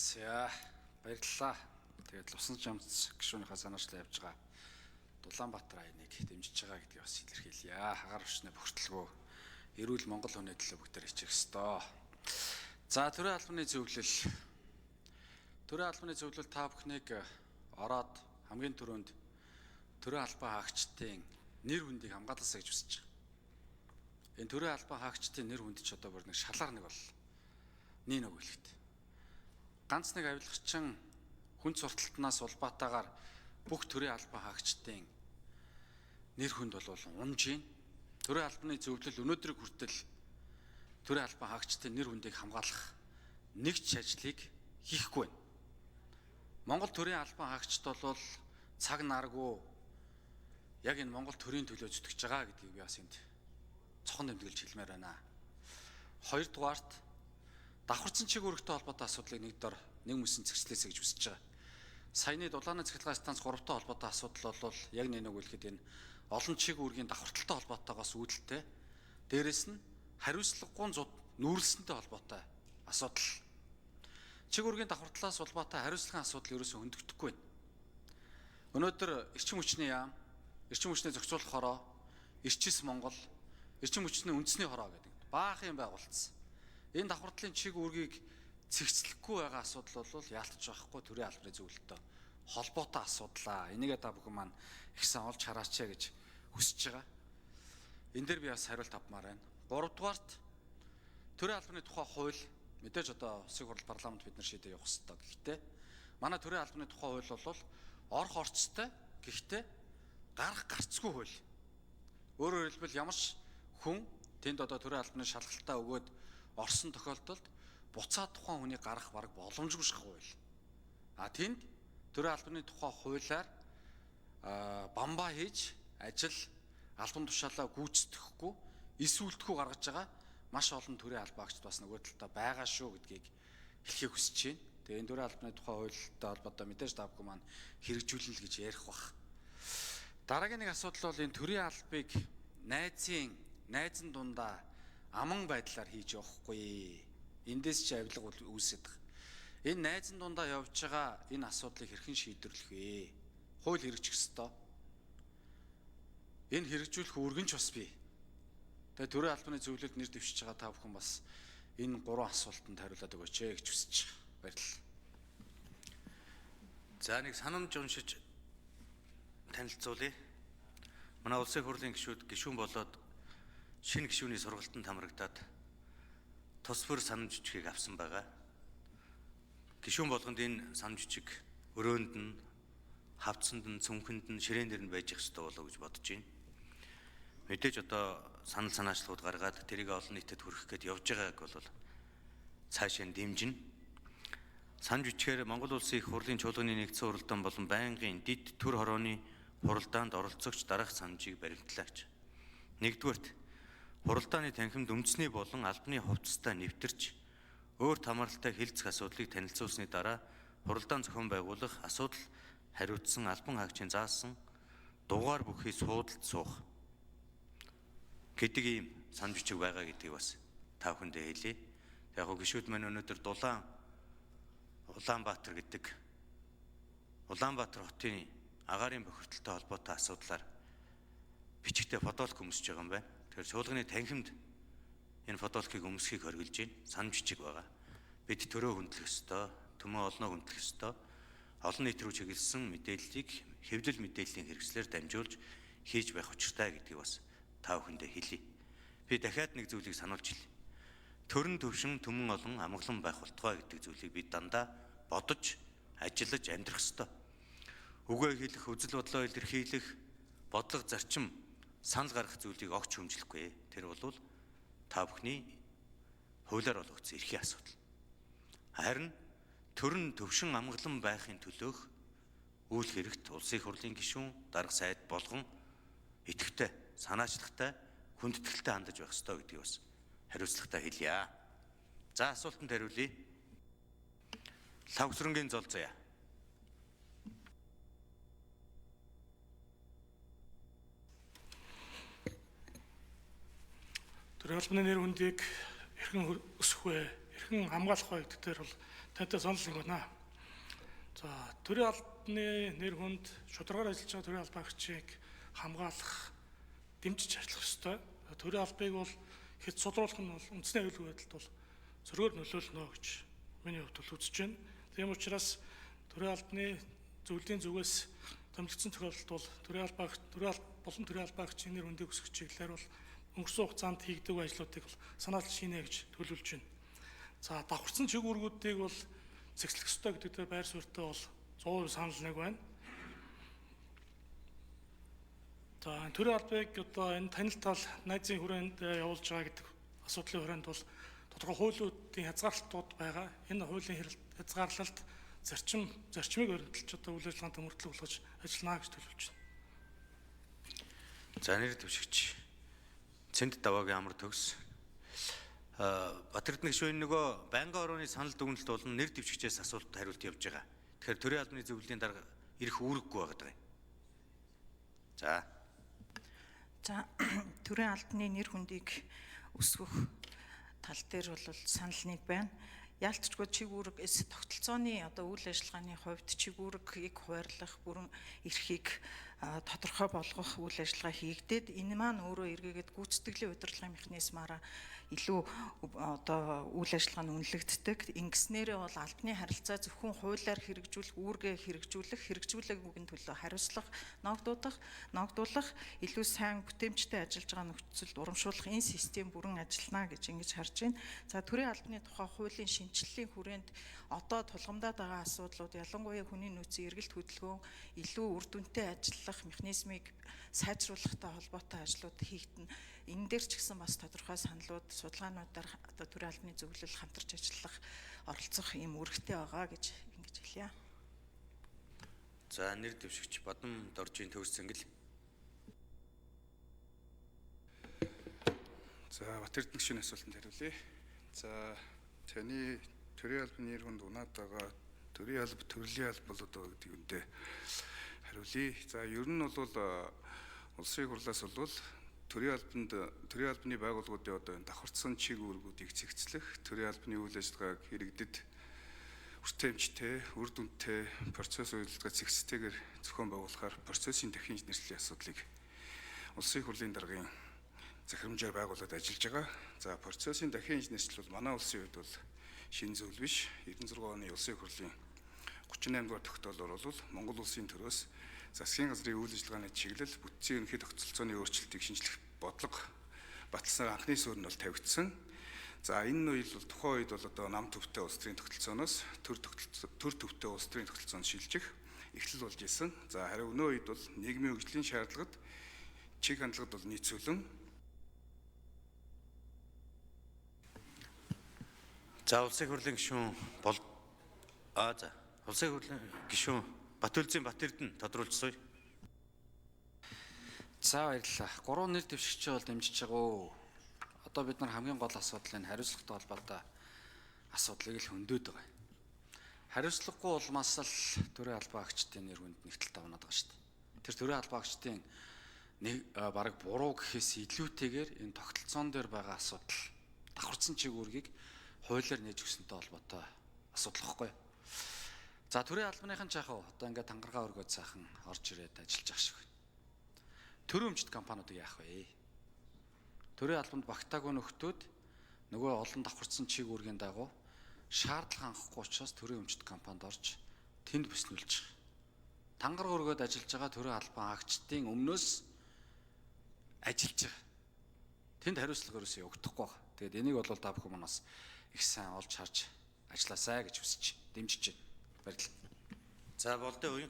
За, баярлалаа. Тэгээд Лувсан жамц гишүүнийхээ санаачлал явж байгаа Дулаанбаатар аяныг дэмжиж байгаа гэдгийг бас илэрхийлье. Хагаар өчнө бөхөртлгөө эрүүл Монгол хүний төлөө бүгдээр хичээх ёстой. За, төрийн албаны зөвлөл. Төрийн албаны зөвлөл та бүхнийг ороод хамгийн түрүүнд төрийн албан хаагчдын нэр хүндийг хамгаалаасаа гэж хүсэж байгаа. Энэ төрийн албан хаагчдын нэр хүнд ч одоо бүр нэг шалаар нэг бол нэг нэг хэлэхэд. Ганц нэг авилгачин хүн сурталтнаас улбаатаагаар бүх төрийн албан хаагчдын нэр хүнд бол унж гин. Төрийн албаны зөвлөл өнөөдрийг хүртэл төрийн албан хаагчдын нэр хүндийг хамгаалах нэг ч ажлыг хийхгүй байна. Монгол төрийн албан хаагчд бол цаг наргүй яг энэ Монгол төрийн төлөө зүтгэж байгаа гэдгийг би бас энд цохон тэмдэглэж хэлмээр байна. Хоёрдугаарт давхарцсан чиг үүрэгтэй холбоотой асуудлыг нэг дор нэг мөсөн зэгцлээсэй гэж хүсэж байгаа. Саяны дулааны цахилгаан станц 3-тай холбоотой асуудал бол яг нэг нэг хэлэхэд энэ олон чиг үүргийн давхарталтай холбоотойгоос үүдэлтэй. Дээрэс нь хариуцлагагүй зуд нүүрлсэнтэй холбоотой асуудал. Чиг үүргийн давхартлаас улбаатай хариуцлагын асуудал ерөөсөө хөндөгдөхгүй байна. Өнөөдөр эрчим хүчний яам, эрчим хүчний зохицуулах хороо, эрчис Монгол, эрчим хүчний үндэсний хороо гэдэг баах юм байгуулсан. Энэ давхартлын чиг үүргийг цэгцлэхгүй байгаа асуудал бол яалтч байхгүй төрийн албаны зөвлөлтөй холбоотой асуудлаа. Энийгээ та бүхэн маань их сан олж хараач гэж хүсэж байгаа. Энэ дээр би бас хариулт авмаар байна. Гуравдугаарт төрийн албаны тухай хууль мэдээж одоо улсын хурал парламент бид нар шийдээ явах хэрэгтэй. Гэхдээ манай төрийн албаны тухай хууль бол орох орцтой, гэхдээ гарах гарцгүй хууль. Өөрөөр хэлбэл ямар ч хүн тэнд одоо төрийн албаны шалгалтаа өгөөд орсон тохиолдолд буцаад тухайн хүний гарах бараг боломжгүй шах хууль. А тэнд төрийн албаны тухай хуулиар бамбаа хийж ажил албан тушаалаа гүйцэтгэхгүй эс үлдэхгүй гаргаж байгаа маш олон төрийн албаагчд бас нөгөө талдаа байгаа шүү гэдгийг хэлхийг хүсэж байна. Тэгээ энэ төрийн албаны тухай хуультай холбоотой мэдээж та бүхэн маань хэрэгжүүлнэ л гэж ярих бах. Дараагийн нэг асуудал бол энэ төрийн албыг найзын дундаа аман байдлаар хийж явахгүй. Эндээс ч авилга үүсэт. Энэ найзан дундаа явж байгаа энэ асуудлыг хэрхэн шийдвэрлэх вэ? Хууль хэрэгжих ёстой. Энэ хэрэгжүүлэх үүрэг нь ч бас бий. Тэгээ төрийн албаны зөвлөлд нэр дэвшиж байгаа та бүхэн бас энэ гурван асуултанд хариулаад өгөөч гэж хүсэж байгаа. Баярлалаа. За, нэг санамж уншиж танилцуулъя. Манай улсын хурлын гишүүд гишүүн болоод шинэ гишүүний сургалтанд хамрагдаад тус бүр санамж бичгийг авсан байгаа. Гишүүн болгонд энэ санамж бичиг өрөөнд нь, хавцсанд нь, цүнхэнд нь, ширээн дээр нь байж их ёстой болов уу гэж бодож байна. Мэдээж одоо санал санаачлалууд гаргаад тэрийг олон нийтэд хүргэх гээд явж байгааг бол цаашаа дэмжинэ. Санамж бичгээр Монгол Улсын их хурлын чуулганы нэгдсэн хуралдаан болон байнгын дэд төр хорооны хуралдаанд оролцогч дараах санамжийг баримтлаач. Нэгдүгээрт, хуралдааны танхимд үндэсний болон албаны хувцастай нэвтэрч өөр хамааралтай хэлцэх асуудлыг танилцуулсны дараа хуралдаан зохион байгуулах асуудал хариуцсан албан хаагчийн заасан дугаар бүхий суудалд суух гэдэг ийм санал бичиг байгаа гэдгийг бас та бүхэндээ хэлье. Яг гоо гишүүд маань өнөөдөр дулаан Улаанбаатар гэдэг Улаанбаатар хотын агаарын бохирдолтой холбоотой асуудлаар бичгтээ фотолк өмсөж байгаа юм байна. Тэгэхээр чуулганы танхимд энэ фотолкийг өмсөхийг хориглож байна. Санал бичиг байгаа. Бид төрөө хүндлэх ёстой, төмөө олноо хүндлэх ёстой. Олон нийт рүү чиглэсэн мэдээллийг хэвлэл мэдээллийн хэрэгслээр дамжуулж хийж байх учиртай гэдгийг бас та бүхэндээ хэлье. Би дахиад нэг зүйлийг сануулж хэлье. Төрөн төвшин төмөн олон амгалан байх болтугай гэдэг зүйлийг бид дандаа бодож, ажиллаж амьдрах ёстой. Үгээ хэлэх, үзэл бодлоо илэрхийлэх, бодлого зарчим санал гаргах зүйлийг огт шүүмжлэхгүй. Тэр бол та бүхний хуулиар олгогдсон эрхийн асуудал. Харин төрөн төвшин амгалан байхын төлөөх үйл хэрэгт улсын хурлын гишүүн, дарга сайд болгон идэвхтэй, санаачлагтай, хүндэтгэлтэй хандаж байх ёстой гэдгийг бас хариуцлагатай хэлье. За, асуултанд хариулъя. Лхагвсрэнгийн зол заяа. Төрийн албаны нэр хүндийг хэрхэн өсөх вэ? хэрхэн хамгаалах вэ гэдэг дээр бол тантай санал нэг байна. За, төрийн албаны нэр хүнд шударгаар ажиллаж байгаа төрийн албан агчийг хамгаалах, дэмжиж ажиллах ёстой. Төрийн албыг бол хэд содруулах нь бол үндэсний аюулгүй байдалд бол зөргөөр нөлөөлнө гэж миний хувьд бол үзэж байна. Тийм учраас төрийн албаны зөвлөлийн зүгээс томилогдсон тохиолдолд бол төрийн албаа төрийн алба болон төрийн албаа агчийн нэр хүндийг өсгөх чиглэлээр бол өнгөрсөн хугацаанд хийгдэг ажлуудыг бол санаачилж хийнэ гэж төлөвлөж байна. За, давхарцсан чиг үүргүүдийг бол зэгслэх ёстой гэдэг дээр байр суурьтай бол 100% санал нэг байна. За, төрийн албыг одоо энэ танил тал найзын хүрээнд явуулж байгаа гэдэг асуудлын хүрээнд бол тодорхой хуулиудын хязгаарлалтууд байгаа. Энэ хуулийн хязгаарлалт зарчмыг баримталж одоо үйл ажиллагаанд мөртлөг болгож ажиллана гэж төлөвлөж байна. За, нэр дэвшигч Цэнд даваагийн амар төгс. Батэрдэнэ гишүүн нөгөө байнгын орооны санал дүгнэлт болон нэр дэвшигчээс асуулт хариулт явж байгаа. Тэгэхээр төрийн албаны зөвлөлийн дарга ирэх үүрэггүй байгаа даа. За. За, төрийн албаны нэр хүндийг өсгөх тал дээр бол санал нэг байна. Яалтчгүй чиг үүрэг эс тогтолцооны одоо үйл ажиллагааны хувьд чиг үүргийг хуваарлах, бүрэн эрхийг тодорхой болгох үйл ажиллагаа хийгдээд, энэ маань өөрөө эргээгээд гүйцэтгэлийн удирдлагын механизмаараа илүү одоо үйл ажиллагаа нь үнэлэгддэг. Ингэснээрээ бол албаны харилцаа зөвхөн хуулиар хэрэгжүүлэх, үүргээ хэрэгжүүлэх, хэрэгжүүлээгүйн төлөө хариуцлага ногдуулах, илүү сайн бүтээмжтэй ажиллаж байгаа нөхцөлд урамшуулах энэ систем бүрэн ажиллана гэж ингэж харж байна. За, төрийн албаны тухай хуулийн шинэчлэлийн хүрээнд одоо тулгамдаад байгаа асуудлууд, ялангуяа хүний нөөцийн эргэлт хөдөлгөөн илүү үр дүнтэй ажиллах механизмыг сайжруулахтай холбоотой ажлууд хийгдэнэ. Энэ дээр ч гэсэн бас тодорхой саналууд, судалгаануудаар одоо төрийн албаны зөвлөл хамтарч ажиллах, оролцох ийм үүрэгтэй байгаа гэж ингэж хэлье. За, нэр дэвшигч Бадам Доржийн төгс зэнгэл. За, Батэрдэнэ гишүүний асуултанд хариулъя. За, таны төрийн албаны нэр хүнд унаад байгаа төрийн алба, төрлийн алба болоод байгаа гэдэг юундээ хариулъя. За, ер нь бол улсын хурлаас бол төрийн албанд төрийн албаны байгууллагуудын одоо энэ давхарцсан чиг үүргүүдийг зэгцлэх, төрийн албаны үйл ажиллагааг иргэдэд хүртээмжтэй, үр дүнтэй процесс үйлдэлгээ зэгцтэйгээр зохион байгуулахаар процессын дахин инженерчлийн асуудлыг улсын хурлын даргын захирамжаар байгуулад ажиллаж байгаа. За, процессын дахин инженерчил бол манай улсын хувьд бол шинэ зүйл биш. 96 оны улсын хурлын 38 дугаар тогтоолоор бол Монгол улсын төрөөс засгийн газрын үйл ажиллагааны чиглэл, бүтцийн ерөнхий тогтолцооны өөрчлөлтийг шинжлэх бодлого баталснаар анхны суурь нь бол тавигдсан. За, энэ үйл бол тухайн үед бол одоо нам төвтэй улс төрийн тогтолцооноос төр төвтэй улс төрийн тогтолцоонд шилжих эхлэл болж исэн. За, харин өнөө үед бол нийгмийн хөгжлийн шаардлагад чиг хандлагад бол нийцүүлэн. За, улсын хурлын гишүүн бол за улсын хурлын гишүүн Батүлзийн Батэрдэн тодруулж суй. За, баярлалаа. Гурван нэр дэвшигчээ бол дэмжиж байгаа өө. Одоо бид нар хамгийн гол асуудал энэ хариуцлагатай холбоотой асуудлыг л хөндөд байгаа. Хариуцлагагүй улмаас л төрийн албан агчдын нэр хүнд нэгтэл давнаад байгаа шүү дээ. Тэр төрийн албан агчдын нэг бараг буруу гэхээс илүүтэйгээр энэ тогтолцоон дээр байгаа асуудал, давхарцсан чиг үүргийг хуулиар нээж өгсөнтэй холбоотой асуудал واخгүй. За, төрийн албаныхан ч яах вэ? Одоо ингээд тангаргаа өргөөд сайхан орж ирээд ажиллаж ах шиг байна. Төрийн өмчт компаниудыг яах вэ? Төрийн албанд багтаагүй нөхдүүд нөгөө олон давхарцсан чиг үүргийн дагуу шаардлага хангахгүй учраас төрийн өмчт компанид орж тэнд бүснүүлж байгаа. Тангараг өргөөд ажиллаж байгаа төрийн албан агчдын өмнөөс ажиллаж байгаа. Тэнд хариуцлага ерөөсөө явагдахгүй байгаа. Тэгээд энийг бол та бүхэн манаас их сайн олж харж ажилласай гэж хүсэж дэмжиж байна. Баярлалаа. За, болдын уян